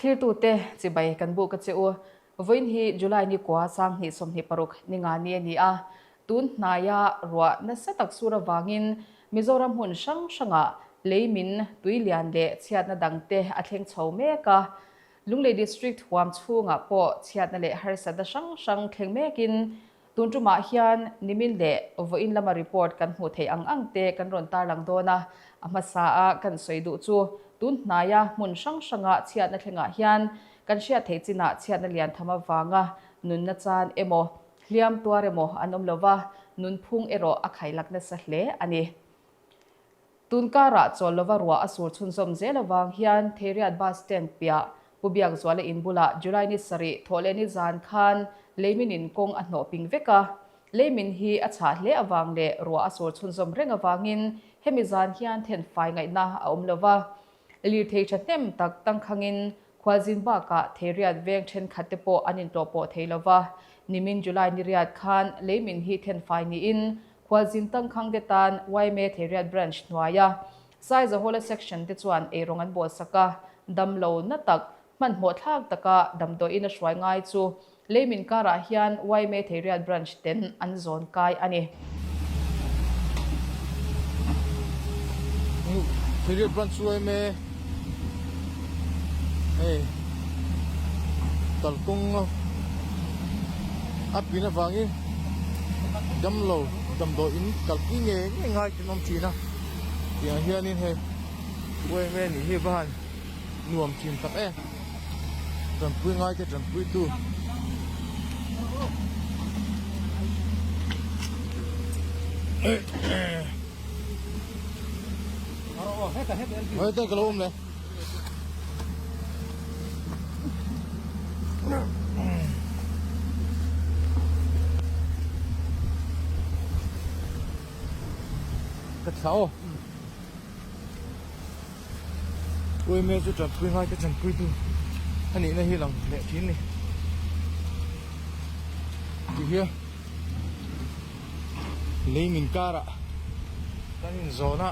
Thlirtute chibai kan buk a che u. Vawiin hi July ni kua 2026 ni nga ni a ni a. Tun hnaia ruah nasa tak sur avangin Mizoram hmun hrang hrangah lei min tui lian leh chhiatna dangte a thleng chho mek a. Lunglei District huam chhungah pawh chhiatna leh harsatna hrang hrang thleng mekin Tun tumah hian nimin leh vawiin lama report kan hmuh theih ang ang te kan rawn tarlang dawn a, a hmasa a kan sawi duh chu tun hnaia hmun hrang hranga chhiatna thlengah hian kan hriat theih chinah chhiatna lian tham avanga nunna chan emaw hliam tuar emaw an awm lova, nunphung erawh a khailak nasa hle a ni. Tun karah chawl lova ruah a sur chhunzawm zel avang hian Theiriat Bus Stand piah Pu Biakzuala in bulah July ni sarih thawh leh ni zan khan leiminin kawng a hnawh ping vek a. Leimin hi a chhah hle avang leh ruah a sur chhunzawm reng avangin hemi zan hian thenfai ngaihna a awm lova. Lirthei thahnem tak tangkhangin Khualzin bakah Theiriat veng thenkhat te pawh an intlawhpawh thei lova. Nimin July ni riat khan leimin hi thenfai niin Khualzin tangkhang te tan yma Theiriat Branch hnuaia Saizahawla Section te chuan eirawng an bawlsak a, damlo na tak, hmanhmawh thlak taka damdawiin a hruai ngai chu leimin karah hian yma Theiriat Branch ten an zawn kai a ni. Theiriat Branch yma hei kalkawng a pin avangin damlo damdawiin kalpui ngei ngei ngai ten awm thin a tiang hianin hei yma nih hi va han nuam thin tak em tanpui ngai te tanpui tu. Hei te ka lo awm le. Ka thla aw. Uime chu tanpui ngai ka tanpui tu a nihna hi lang leh thin ni. Ti hian lei min karah kan inzawn a.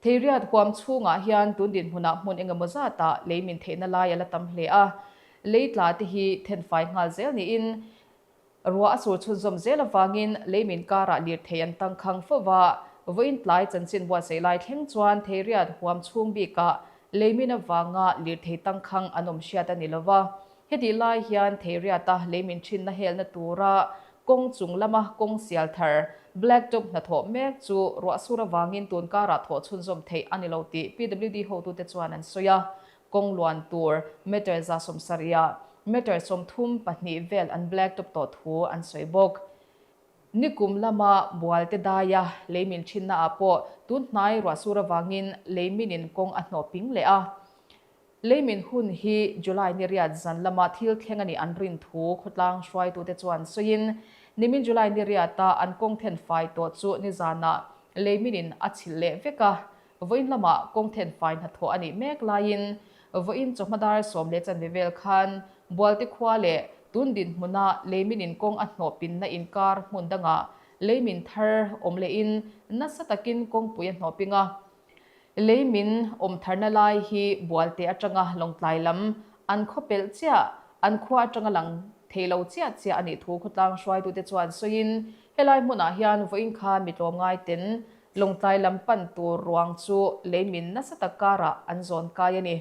Theiriat huam chhungah hian tun dinhmunah hmun engemaw zatah lei min theihna lai a la tam hle a, lei tla te hi thenfai nghal zel niin Ruah a sur chhunzawm zel avangin leimin karah lirthei an tangkhang fo va, vawiin tlai chanchin buatsaih lai thleng chuan Theiriat huam chhung bikah leimin avanga lirthei tangkhang an awm hriat a ni lo va. Hetih lai hian Theiriata leimin thinna helna tura kawng chung lama kawng sial thar Black Top hnathawh mek chu ruah sur avangin tun karah thawh chhunzawm theih a ni lo tih PWD hotute chuan an sawi a. Kawng luan tur meter 170 ah meter 32 vel an black top tawh thu an sawi bawk. Nikum lama Bualte daia leimin thinna ah pawh tun hnai ruahsur avangin leiminin kawng a hnawh ping leh a. Leimin hun hi July ni riat zan lama thil thleng a nih an rin thu khawtlang hruaitute chuan sawiin nimin July ni riata an kawng then fai tawh chu nizanah leiminin a chhilh leh vek a. Vawiin lamah kawng then fai hnathawh a nih mek laiin vawiin chawhma dar 10:15 vel khan Bualte khua leh tun dinhmuna leiminin kawng a hnawh pinna inkar hmun dangah leimin thar awm lehin nasa takin kawngpui a hnawh ping a. Leimin awm tharna lai hi Bualte atanga Lawngtlai lam an khaw pelh chiah, an khua atanga lang thei lo chiah chiah a nih thu khawtlang hruaitute chuan sawiin helai hmunah hian vawiin khan mi tlawmngai ten Lawngtlai lam pan tur ruang chu leimin nasa tak karah an zawn kai a ni.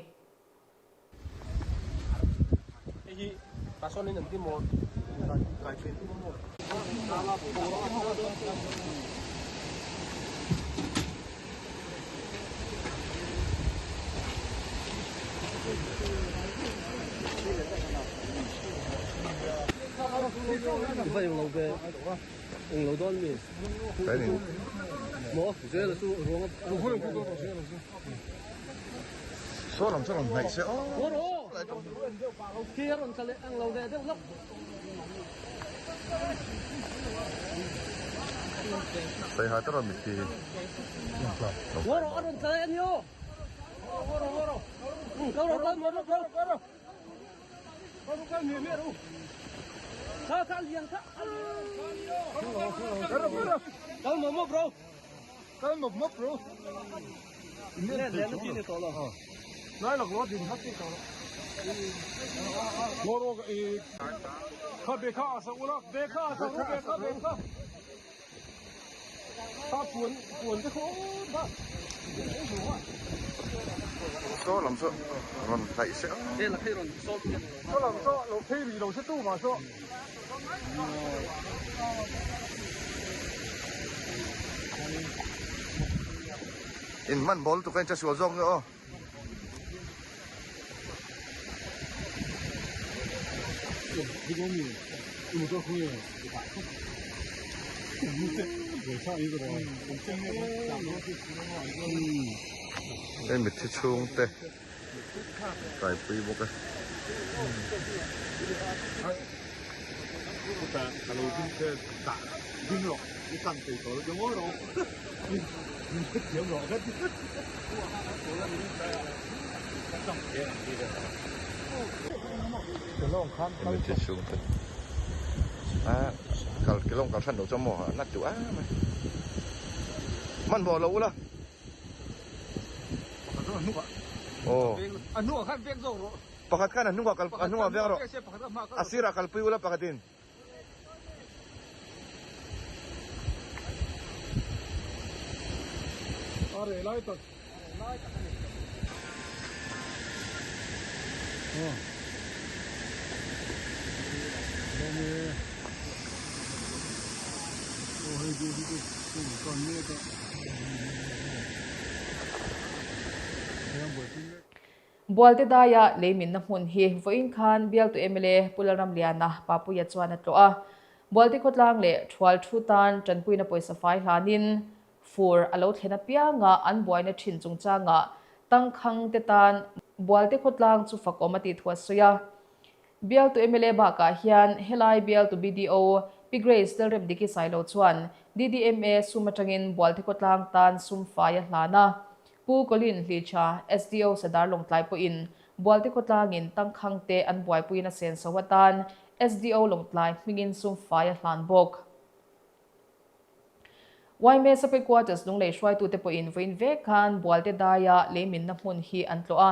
Saiha te rawn mitthi hi. Saw lam saw rawn hnaih se In hman bawl lutuk a in chasual zawk nge aw. Hei mitthi chhungte kaipui bawk e. Mitthi chhungte a kal kilawng kal hran loh chuan maw a nat duh em a hmanhmawh lo ula. Aw. Pakhat khan a hnungah kal a hnungah veng rawh. A sirah kalpui ula pakhatin. Bualte daia leiminna hmun hi vawiin khan bialtu mla Pu Lalramliana Papuia chuan a tlawh a. Bualte khawtlang leh thual thu tan tanpuina pawisa fai hlanin fur a lo thlen apianga an buaina thin chungchangah tangkhang te tan Bualte khawtlang chu fakawm a tih thu a sawi a. Bialtu mla bakah hian helai bialtu BDO Pi Grace Lalremdiki Sailo chuan DDMA sum atangin Bualte khawtlang tan sum fai a hlan a. Pu Colin Hlicha, SDO Sadar Lawngtlai pawhin Bualte khawtlangin tangkhang te an buaipuiin a senso atan SDO Lawngtlai hmingin sum fai a hlan bawk. Yma Sub Headquarters Lunglei hruaitute pawhin vawiin vek khan Bualte daia leiminna hmun hi an tlawh a.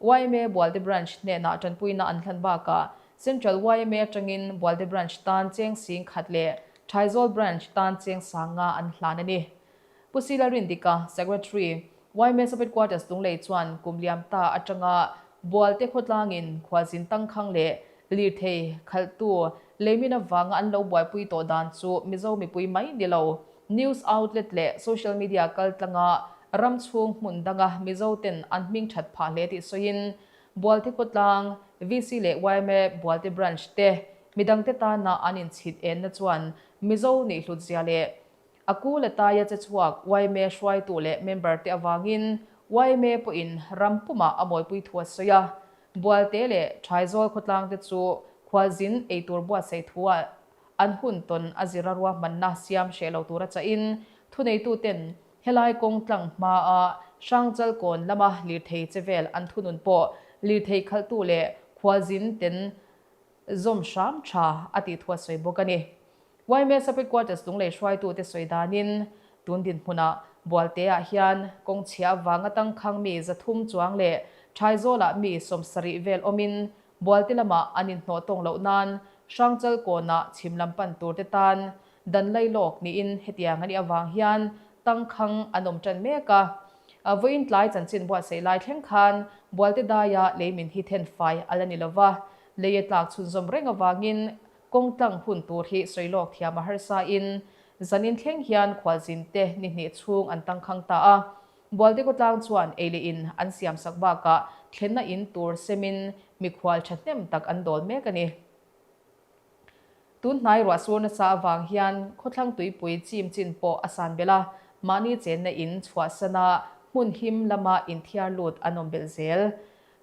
Yma Bualte Branch hnenah tanpuina an hlan bakah Central yma atangin Bualte Branch tan cheng sing khat leh Thaizawl Branch tan cheng sanga an hlan a ni. Pu Sila Rindika, Secretary, yma Sub Headquarters Lunglei chuan kum liam ta atanga Bualte khawtlangin khualzin tangkhang leh lirthei khalhtu leimin avanga an lo buaipui tawh dan chu Mizo mipui mai ni lo, news outlet leh social media kaltlanga ram chhung hmun danga Mizo ten an hming that phah hle tih sawiin Bualte khawtlang, VC leh yma Bualte Branch te midangte tana an inchhit enna chuan Mizo nih hlutzia leh A ku la taia che chhuak yma hruaitu leh member te avangin yma pawhin ram pumah a mawipui thu a sawi a. Bualte leh Thaizawl khawtlang te chu khualzin eitur buatsaih thuah an hun tawn a zira ruahmanna siam hreh lo tura chahin thuneituten helai kawng tlang hmaa Hrangchal kawn lama lirthei che vel an thunun pawh lirthei khalhtu leh khualzin ten zawm hram tha a tih thu a sawi bawk a ni. Yma Sub Headquarters Lunglei hruaitute sawi danin tun dinhmunah Bualteah hian kawng chhia avanga tangkhang mi 300 chuang leh Thaizawlah mi 70 vel awmin Bualte lamah an inhnawh tawng loh nan Hrangchal kawnah chhim lam pan turte tan dan lai lawk niin hetiang a nih avang hian tangkhang an awm tan mek a. Vawiin tlai chanchin buatsaih lai thleng khan Bualte daia leimin hi thenfai a la ni lova, lei a tlak chhunzawm reng avangin Kawng tlang hun tur hi sawi lawk thiam a harsa in zanin thleng hian khualzin te ni hnih chhung an tangkhang ta a. Bualte khawtlang chuan ei leh in an siam sak bakah thlenna in tur semin mikhual thahnem tak an dawl mek a ni. Tun hnai ruah sur nasa avang hian khawthlang tuipui chim chin pawh a san belh a, mahni chenna in chhuahsana hmun him lama inthiar lut an awm belh zel.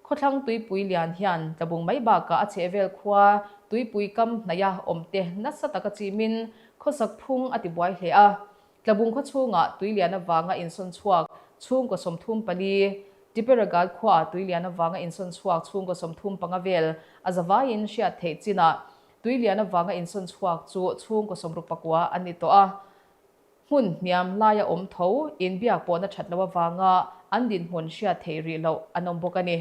Khawthlang tuipui lian hian tlabung mai bakah a chhehvel khua tuipui kam hnaiha awmte nasa taka chimin khawsak phung a tibuai hle a. Tlabung khaw chhungah tuilian avanga insawn chhuak chhungkaw 34, Tipperagad khuaah tuilian avanga insawn chhuak chhungkaw 35 vel a zavaiin hriat theih chinah tuilian avanga insawn chhuak chu chhungkaw 69 an ni tawh a. Hmun hniam laia awm tho inbiak pawhna that loh avanga an dinhmun hriat theih rih loh an awm bawk a ni.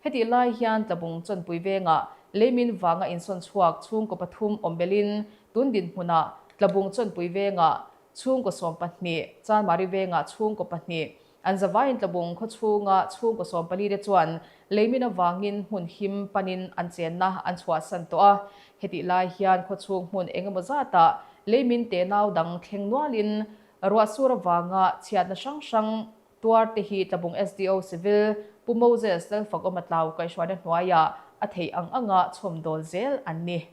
Hetih lai hian Tlabung Chawnpui vengah leimin vanga insawn chhuak chhungkaw pathum awm belhin tun dinhmunah Tlabung Chawnpui vengah chhungkaw 12, Chanmari vengah chhungkaw pahnih, an zavaiin Tlabung khaw chhunga chhungkaw 14 te chuan leimin avangin hmun him panin an chenna an chhuahsan tawh a. Hetih lai hian khaw chhung hmun engemaw zatah leimin tenau dang thleng nualin ruahsur avanga chhiatna hrang hrang Tuar te hi Tlabung SDO Civil Pu Moses Lalfakawma Tlau kaihhruaina hnuaiah a theih ang anga chhawmdawl zel an ni.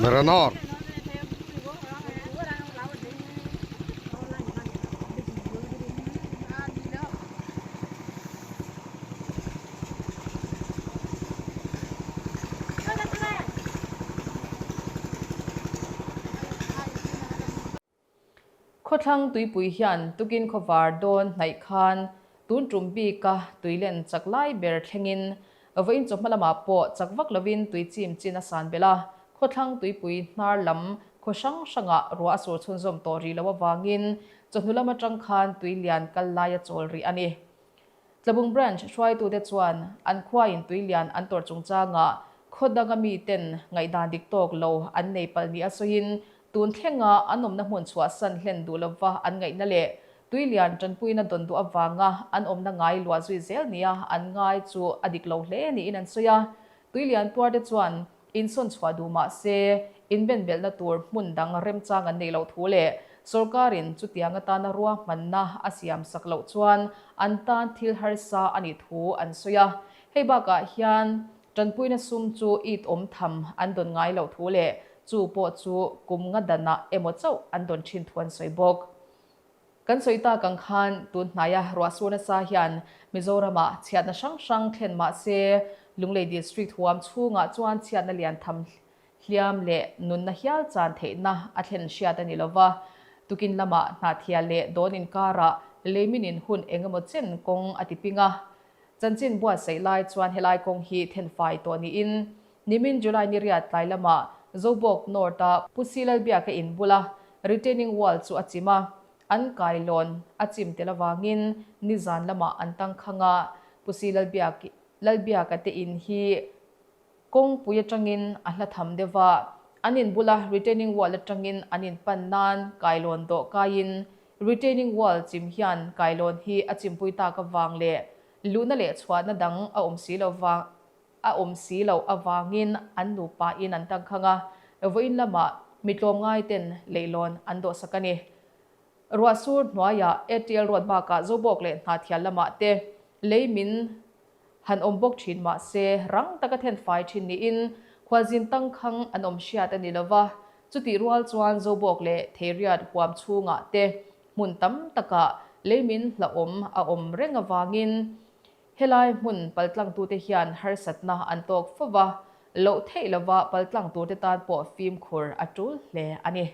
Miranor. Khawthlang tuipui hian tukin khawvar dawn hnaih khan tun tum bika tuilen chak lai ber thlengin vawiin chawhma lamah pawh chak vak lovin tui chim chin a san belh a. Khawthlang tuipui hnar lam khaw hrang hrangah ruah a sur chhunzawm tawh rih loh avangin chawhnu lam atang khan tui lian kal lai a chawl rih a ni. Tlabung Branch hruaitute chuan an khuain tui lian an tawrh chungchangah khaw danga miten ngaihdan dik tawk lo an nei palh ni a sawiin tun thlenga an awmna hmun chhuahsan hlen duh lova an ngaihna leh tui lian tanpuina dawn duh avanga an awmna ngai luah zui zel nia an ngai chu a dik lo hle niin an sawi a. Tui lian tuarte chuan Insawn chhuah duh mah se, inbenbelhna tur hmun dang remchang an neih loh thu leh sorkarin chutiang atana ruahmanna a siam sak loh chuan an tan thil harsa a nih thu an sawi a. Hei bakah hian tanpuina sum chu it awm tham an dawn ngai loh thu leh chu pawh chu kum nga danah emaw chauh an dawn thin thu an sawi bawk. Kan sawi tak ang khan tun hnaia ruahsur nasa hian Mizoramah chhiatna hrang hrang thlen mah se, Lunglei District huam chhungah chuan chhiatna lian tham hliam leh nunna hial chan theihna a thlen hriat a ni lo va. Tukin lamah Hnahthial leh Dawn inkarah leiminin hun eng emaw chen kawng a ti ping a. Chanchin buatsaih lai chuan helai kawng hi thenfai tawh niin Nimin July ni riat tlai lamah Zobawk North-a Pu Silalbiaka in bula retaining wall chu a chim a, an kailawn a chim tel avangin nizan lamah an tangkhang a, Pu Silalbiaka te in hi kawngpui atangin a hla tham deuh a, an in bula retaining wall atangin an in pan nan kailawn dawh kaiin retaining wall chim hian kailawn hi a chimpui tak avang leh luhna leh chhuahna dang a awm si lova. A awm si loh avangin an nupa in an tangkhang a, vawiin lamah mi tlawmngai ten leihlawn an dawhsak a ni. Ruahsur hnuaiah ATL road bakah Zobawk leh Hnahthial lamah te lei min han awm bawk thin mah se rang taka thenfai thin niin khualzin tangkhang an awm hriat a ni lova. Chutih rual chuan Zobawk leh Theiriat huam chhungah te hmun tam takah leimin hlauhawm a awm reng avangin helai hmun paltlangtute hian harsatna an tawk fo va, loh theih lova paltlang turte tan pawh fimkhur a tul hle a ni.